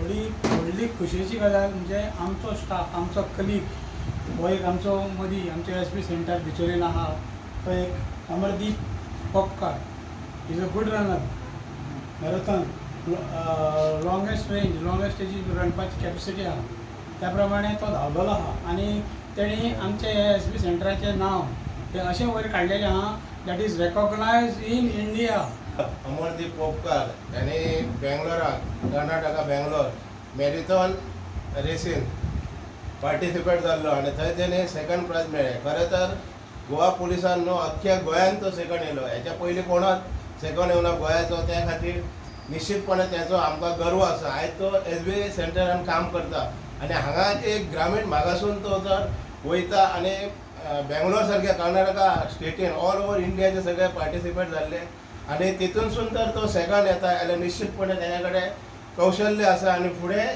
व्हडली खुशयेची गजाल म्हणजे आमचो स्टाफ, आमचो कलीग हो एक आमचो मदीं आमच्या एस बी सेंटर बिचोलीन आहा तो एक Amardeep Popkar is a good runner, marathon longest range, longest तेजी रणपाची कॅपेसिटी आहा, त्या प्रमाणे तो धांवलेलो आहा आनी तेणी आमचे एस बी सेंटराचें नांव तें अशें वयर काडलेलें आहा that is recognise in India. Amardeep Popkar ह्याणी बेंगलोराक, कर्नाटका बेंगलोर मॅरेथॉन रेसीन पार्टिसिपेट जाल्लो आनी थंय तेणे सेकंड प्रायज मेळ्ळें. खरें तर गोवा पुलिसान न्हू अख्ख्या गोंयान तो सेकंड येयलो, हेच्या पयलीं कोणाच सेकंड येवना गोंयाचो, त्या खातीर निश्चितपणे तेचो आमकां गर्व आसा. आयज तो एस बी सेंटरान काम करता आनी हांगा एक ग्रामीण भागासून तो जर वयता आनी बेंगलोर सारक्या कर्नाटका स्टेटीन ऑल ओवर इंडियाचे सगळे पार्टिसिपेट जाल्ले आनी तितूनसून जर तो सेकंड येता जाल्यार निश्चितपणे तेच्या कडेन कौशल्य आसा आनी फुडें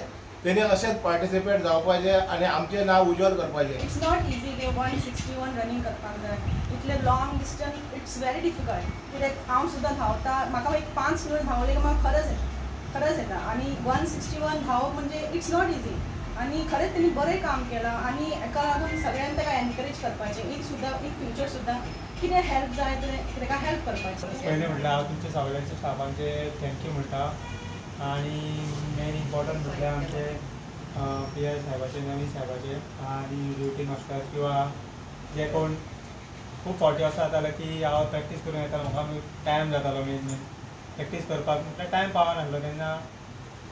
तेणी अशेंच पार्टिसिपेट जावपाचें आनी आमचें नांव उज्ज्वल करपाचें. It's not easy ते 161 रनींग करपाक जाय, इतले long distance it's very difficult. कित्याक हांव सुद्दां धांवता, म्हाका एक 5 किलोमीटर धांवलें की म्हाका खरंच येता आनी 161 धांवप म्हणजे it's not easy. आनी खरेंच तेणी बरें काम केलां आनी हेका लागून सगळ्यांनी ताका एनकरेज करपाचें, एक सुद्दां एक फ्युचर सुद्दां कितें हेल्प जाय ताका हेल्प करपाचें. पयलें म्हटल्यार हांव तुमच्या सगळ्यांच्या स्टाफांचे thank you म्हणटा आनी मेन इम्पॉर्टंट म्हटल्यार आमचे पी I साहेबाचे, नवीन साहेबाचे आनी ड्युटी मास्टर किंवा जे कोण खूब फावटी अशें जातालें की हांव प्रॅक्टीस करून येतालो, म्हाका टायम जातालो मेन मेन प्रॅक्टीस करपाक म्हटल्यार टायम पावनासलो, तेन्ना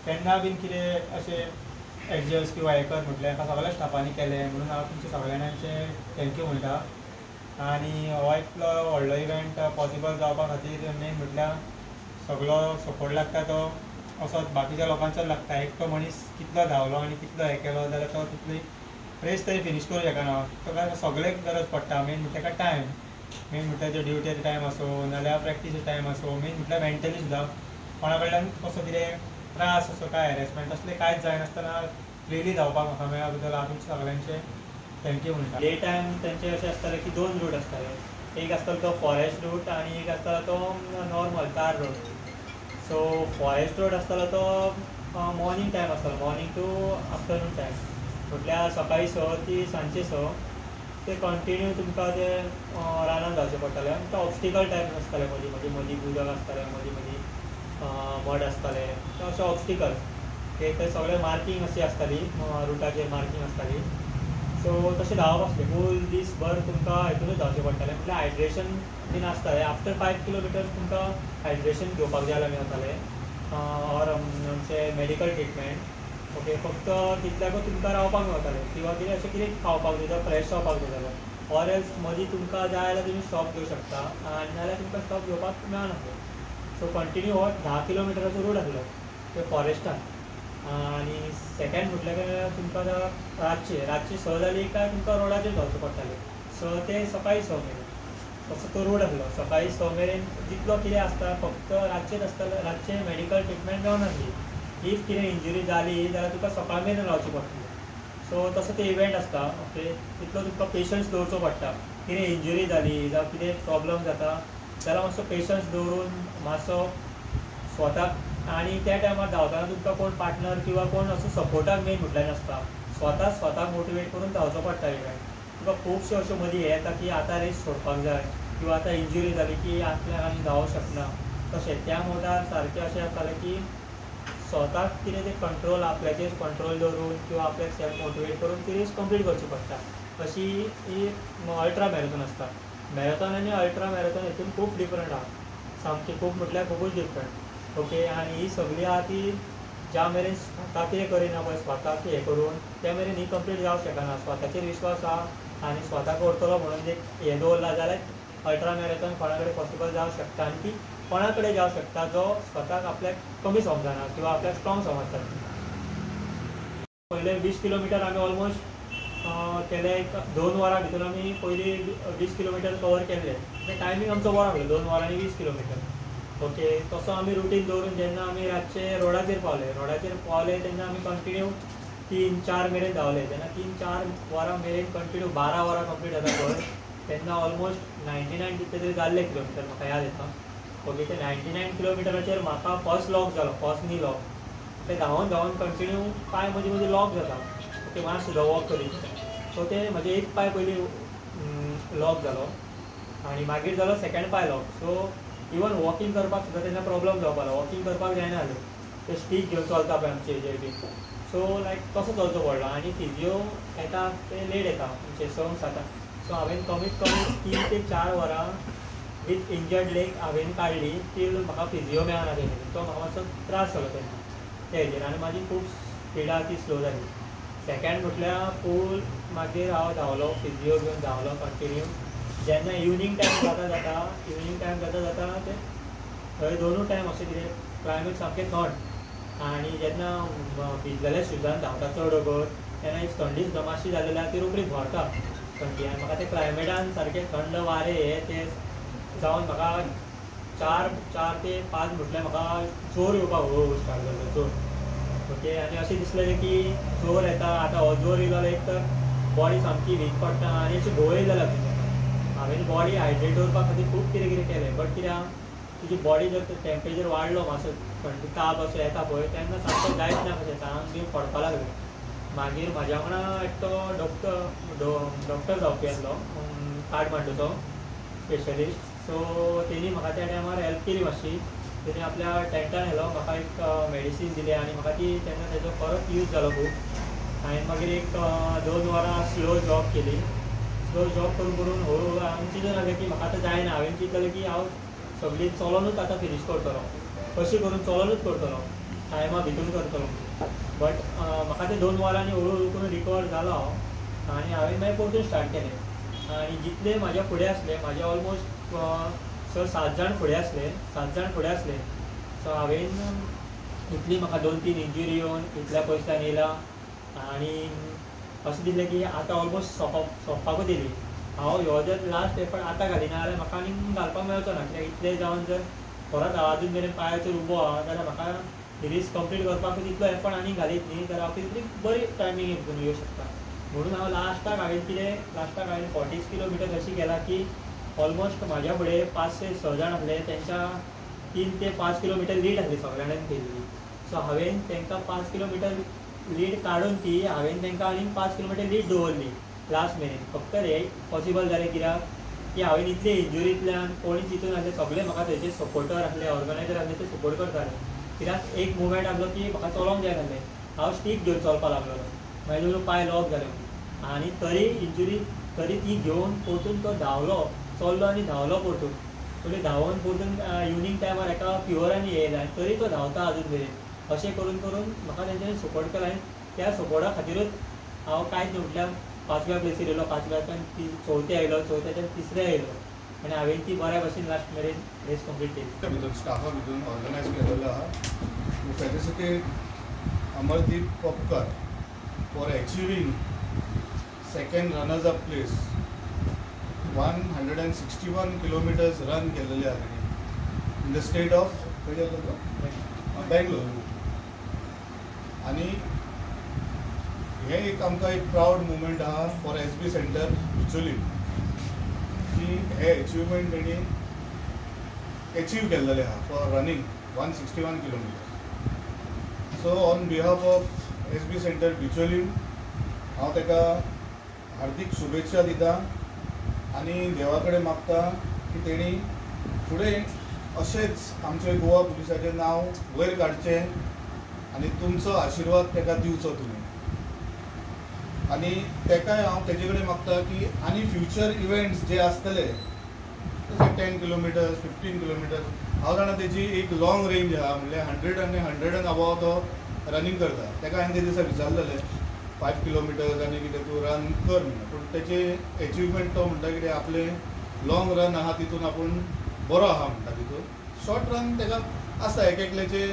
केन्ना बीन कितें अशें एडजस्ट किंवा हें कर म्हटल्यार हाका सगळ्या स्टाफांनी केलें म्हणून हांव तुमच्या सगळ्यांचे thank you म्हणटा. आनी हो इतलो व्हडलो इव्हेंट पॉसिबल जावपा खातीर मेन म्हटल्यार सगळो सपोर्ट लागता तो असोच बाकीच्या लोकांचोच लागता. एकटो मनीस कितलो धांवलो आनी कितलो हें केलो जाल्यार तो तितली रेस तरी फिनीश करूं शकना, ताका सगळें गरज पडटा. मेन म्हटल्यार ताका टायम, मेन म्हटल्यार त्यो ड्युटीचो टायम आसूं नाल्यार प्रॅक्टीसचो टायम आसूं, मेन म्हटल्यार मेंटली सुद्दां कोणा कडल्यान कसो कितें त्रास असो काय हॅरेसमेंट तसलें कांयच जायनासतना फ्रिली धांवपाक म्हाका मेळ्ळा बद्दल हांव तुमच्या सगळ्यांचे thank you म्हणटा. डे टायम तेंचे अशें आसतालें की 2 रूट आसताले, एक आसतालो तो फॉरेस्ट रूट आनी एक आसतालो तो normal tar road. So forest road आसतालो तो मॉर्निंग टायम आसतालो, मॉर्निंग टू आफ्टरनून टायम, म्हटल्यार सकाळीं 6 ते सांजचे 6 ते कंटिन्यू तुमकां ते रानान धांवचें पडटालें. आनी तो ऑब्स्टिकल टायप आसताले, मदीं मदीं मदीं उदक आसतालें, मदीं मदीं मड आसतालें, अशें ऑब्स्टिकल ते सगळे मार्कींग अशी आसताली, रुटाचेर मार्कींग आसताली. सो तशें धांवप आसलें फूल दीसभर तुमकां हितूनच धांवचें पडटालें. म्हटल्यार हायड्रेशन बीन आसतालें, आफ्टर 5 किलोमिटर्स तुमकां हायड्रेशन घेवपाक जाय मेळटालें ऑर आमचें मेडिकल ट्रिटमेंट. ओके, फक्त तितल्याकूच तुमकां रावपाक मेळटालें किंवा कितें अशें कितें खावपाक दिता, फ्रेश जावपाक दिताले, ऑर एल्स मदीं तुमकां जाय जाल्यार तुमी स्टॉप घेवं शकता आनी नाजाल्यार तुमकां स्टॉप घेवपाक मेळनासलें. सो कंटिन्यू हो 10 किलोमिटराचो रूट आसलो ते फॉरेस्टान. आनी सेकेंड म्हटल्यार तुमकां रातचे 6 जाली काय तुमकां रोडाचेर धांवचें पडटालें, 6 ते सकाळीं 6 मेरेन तसो तो रोड आसलो. सकाळीं 6 मेरेन जितलो कितें आसता फक्त रातचेच आसतालें, रातचें मेडिकल ट्रिटमेंट मेळनासली, if कितें इंजुरी जाली जाल्यार तुका सकाळ मेरेन रावचें पडटलें. सो तसो ते इव्हेंट आसता. ओके, तितलो तुमकां पेशन्स दवरचो पडटा, कितें इंजुरी जाली जावं कितें प्रॉब्लम जाता जाल्यार मातसो पेशन्स दवरून मातसो स्वताक, आनी त्या टायमार धांवतना तुमकां कोण पार्टनर किंवा कोण असो सपोर्टाक मेन म्हटल्यार नासता, स्वता स्वताक मोटिवेट करून धांवचो पडटा इव्हेंट. तुका खुबश्यो अश्यो मदीं हें येता की आतां रेस सोडपाक जाय किंवा आतां इंजुरी जाली की आपल्याक आनी धांवंक शकना, तशें त्या मोडार सारकें अशें जातालें की स्वताक कितें तें कंट्रोल, आपल्याचेर कंट्रोल दवरून किंवा आपल्याक सेल्फ मोटिवेट करून ती रेस कंप्लीट करची पडटा. अशी ही अल्ट्रा मॅरेथॉन आसता. मॅरेथॉन आनी अल्ट्रा मॅरेथॉन हितून खूब डिफरंट आहा, सामकी खूब म्हटल्यार खुबूच डिफरंट. ओके, आनी ही सगळी आहा ती ज्या मेरेन स्वता कितें करिना पळय, स्वताक हें करून त्या मेरेन ही कंप्लीट जावंक शकना. स्वताचेर विश्वास आहा आनी स्वता करतलो म्हणून एक हें दवरलां जाल्यार अल्ट्रा मॅरेथॉन कोणा कडेन पॉसिबल जावंक शकता आनी ती कोणा कडेन जावंक शकता जो स्वताक आपल्याक कमी समजना किंवा आपल्याक स्ट्रॉंग समजता. पयले 20 किलोमिटर आमी ऑलमोस्ट केले, एक 2 वरां भितर आमी पयली 20 किलोमिटर कवर केल्ले. टायमींग आमचो बरो आसलो, 2 वरांनी 20 किलोमिटर. ओके, तसो आमी रुटीन दवरून जेन्ना आमी रातचे रोडाचेर पावले, रोडाचेर पावले तेन्ना आमी कंटिन्यू 3-4 मेरेन धांवले. तेन्ना 3-4 वरां मेरेन कंटिन्यू 12 वरां कंप्लीट जाता पळय, तेन्ना ऑलमोस्ट 99 कितले तरी जाल्ले किलोमिटर म्हाका याद येता. ओके, ते 99 किलोमिटराचेर म्हाका फर्स्ट लॉक जालो, फर्स्ट नी लॉक. ते धांवन धांवन कंटिन्यू पांय मदीं मदीं लॉक जाता. ओके, मात सुद्दां वॉक करीत. सो ते म्हजे एक पांय पयलीं लॉक जालो आनी मागीर जालो सेकेंड पांय लॉक. सो इवन वॉकिंग करपाक सुद्दां तेन्ना प्रॉब्लम जावपा लागलो. वॉकिंग करपाक जायना जालें, ते स्टीक घेवन चलता पळय आमचे हेजेर बी. सो लायक तसो चलचो पडलो. आनी फिजियो येता ते लेट येता आमचे 6 7. सो हांवें कमीत कमी 3 ते 4 वरां विथ इंजर्ड लेग हांवें काडली तील म्हाका फिजियो मेळना तेन्ना. तो म्हाका मातसो त्रास जालो तेन्ना त्या हेजेर आनी म्हाजी खूब स्पिड आहा ती स्लो जाली. सेकेंड म्हटल्यार फूल मागीर हांव धांवलो, फिजियो घेवन धांवलो कंटिन्यू. जेन्ना इवनींग टायम जाता जाता इवनींग टायम जाता जाता ते थंय दोनूय टायम अशें कितें क्लायमेट सामकें थंड आनी जेन्ना भिजलेल्या शुजान धांवता चड वगत तेन्ना एक थंडी सुद्दां मातशी जालेली आहा ती रोखडी भरता थंडी. आनी म्हाका ते क्लायमेटान सारकें थंड वारें हें तें जावन म्हाका 4 ते 5 म्हटल्यार म्हाका जोर येवपाक हळू स्टार्ट जालो जोर. ओके, आनी अशें दिसलें की जोर येता आतां, हो जोर येयलो जाल्यार एक तर बॉडी सामकी वीक पडटा आनी अशी घुंवळ जाल्या. हांवें बॉडी हायड्रेट दवरपा खातीर खूब कितें कितें केलें, बट कित्याक तुजी बॉडी जर टेम्परेचर वाडलो मातसो थंडी ताप असो येता पळय तेन्ना सामको जायच ना कशें आंग बी पडपा लागलें. मागीर म्हाज्या वांगडा एकटो डॉक्टर जावपी आसलो काठमांडूचो स्पेशलिस्ट. सो तेणी म्हाका त्या टायमार हेल्प केली मातशी. तेणी आपल्या टेंटान व्हेलो, म्हाका एक मेडिसीन दिलें आनी म्हाका ती तेन्ना तेजो परत यूज जालो खूब. हांवें मागीर एक 2 वरां स्लो जॉब केली. स्लो जॉब करून करून हळू हळू हांवें चिंतून लागलें की म्हाका आतां जायना. हांवें चिंतलें की हांव सगळीं चलोनूच आतां फिनीश करतलो, कशें करून चलोनूच करतलो, टायमा भितून करतलो. बट म्हाका ते 2 वरांनी हळू हळू करून रिकवर जालो हांव आनी हांवें मागीर परतून स्टार्ट केलें. आनी जितले म्हाज्या फुडें आसले, म्हाजे ऑलमोस्ट 6-7 जाण फुडें आसले, 7 जाण फुडें आसले. सो हांवें इतली म्हाका 2-3 इंजुरी येवन इतल्या पयसान येयला आनी अशें दिसलें की आतां ऑलमोस्ट सोंपपाकूच येयली. हांव ह्यो जर लास्ट एफर्ट आतां घालिना जाल्यार म्हाका आनी घालपाक मेळचो ना, कित्याक इतलें जावन जर परत हांव आजून मेरेन पांयाचेर उबो आहा जाल्यार म्हाका रेस कंप्लीट करपाक तितलो एफर्ट आनी घालीत न्ही जाल्यार हांव तितली बरी टायमींग हितून येवं शकता. म्हणून हांव लास्टाक हांवें कितें लास्टाक हांवें 40 किलोमिटर अशी केला की ऑलमोस्ट म्हाज्या फुडें 5 ते 6 जाण आसले, तेंच्या 3 ते 5 किलोमिटर लीड आसली सगळ्यांनी केल्ली. सो हांवें तांकां 5 किलोमिटर लीड काडून ती हांवें तांकां आनी 5 किलोमिटर लीड दवरली लास्ट मेरेन. फक्त हे पॉसिबल जालें कित्याक की हांवें इतले इंजुरींतल्यान कोणी चिंतून आसले, सगळे म्हाका थंयचे सपोर्टर आसले, ऑर्गनायजर आसले, ते सपोर्ट करताले. कित्याक एक मुवमेंट आसलो की म्हाका चलोंक जाय आसलें, हांव स्टीक घेवन चलपाक लागलो, मागीर पांय लॉक जाले आनी तरी इंजुरी तरी ती घेवन परतून तो धांवलो, चल्लो आनी धांवलो परतून. पूण धांवन परतून इवनींग टायमार एका फिवरान येयला आनी तरी तो धांवता अजून मेरेन. अशें करून करून म्हाका तेंच्यांनी सपोर्ट केला आनी त्या सपोर्टा खातीरूच हांव कांयच न्हू म्हटल्यार 5व्या प्लेसीर येयलो, 5व्याच्यान 4थे आयलो, 4थ्याच्यान 3रे आयलो आनी हांवें ती बऱ्या भशेन लास्ट मेरेन रेस कंप्लीट केली. भितर स्टाफा भितर ऑर्गनायज केलेलो आहा. To felicitate Amardeep Popkar for achieving second runners up place, 161 kilometres run केलेले आहा तेणी इन the state of खंय जालो बेंगलोर. आनी हें एक आमकां एक प्रावड मुवमेंट आहा for S B centre Bicholim की हे एचिवमेंट तेणी एचीव केल्लेले आहा for running 161 kilometres. So on behalf of S B centre Bicholim हांव ताका हार्दीक शुभेच्छा दिता आनी देवा कडेन मागता की तेणी फुडें अशेंच आमचे गोवा पुलिसाचें नांव वयर काडचें आनी तुमचो आशिर्वाद ताका दिवचो तुमी. आनी ताकाय हांव तेजे कडेन मागता की आनी फ्युचर इव्हेंट्स जे आसतले जशे 10 किलोमिटर्स 15 किलोमिटर्स, हांव जाणा तेजी एक लॉंग रेंज आहा, म्हणल्यार 100 आनी 100 एंड अबोव तो रनींग करता. ताका हांवें ते दिसा विचारलेलें 5 किलोमिटर्स आनी कितें तूं रन कर म्हणून, पूण तेचे एचिवमेंट तो म्हणटा कितें आपलें लॉंग रन आहा तितून आपूण बरो आहा म्हणटा, तितून शॉर्ट रन ताका आसता एक एकल्याचें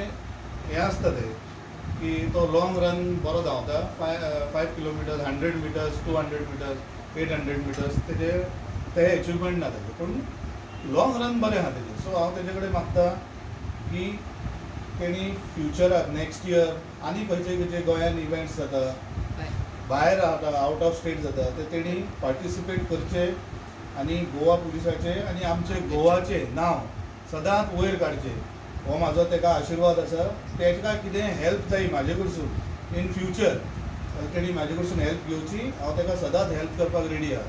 हें आसता तें की तो लॉंग रन बरो धांवता 5 किलोमिटर्स 100 मिटर्स 200 मिटर्स 800 मिटर्स तेजे ते एचिवमेंट ना तेजें, पूण लॉंग रन बरें आहा तेजें. सो हांव तेजे कडेन मागता की तेणी फ्युचराक नेक्स्ट इयर आनी खंयचे खंयचे गोंयान इव्हेंट्स जाता भायर आता आवट ऑफ स्टेट जाता ते तेणी पार्टिसिपेट करचे आनी गोवा पुलिसाचे आनी आमचे गोवाचे नांव सदांच वयर काडचे हो म्हाजो तेका आशिर्वाद आसा. तेका कितें हेल्प जाय म्हाजे कडसून इन फ्युचर तेणी म्हाजे कडसून हेल्प घेवची, हांव तेका सदांच हेल्प करपाक रेडी आहा.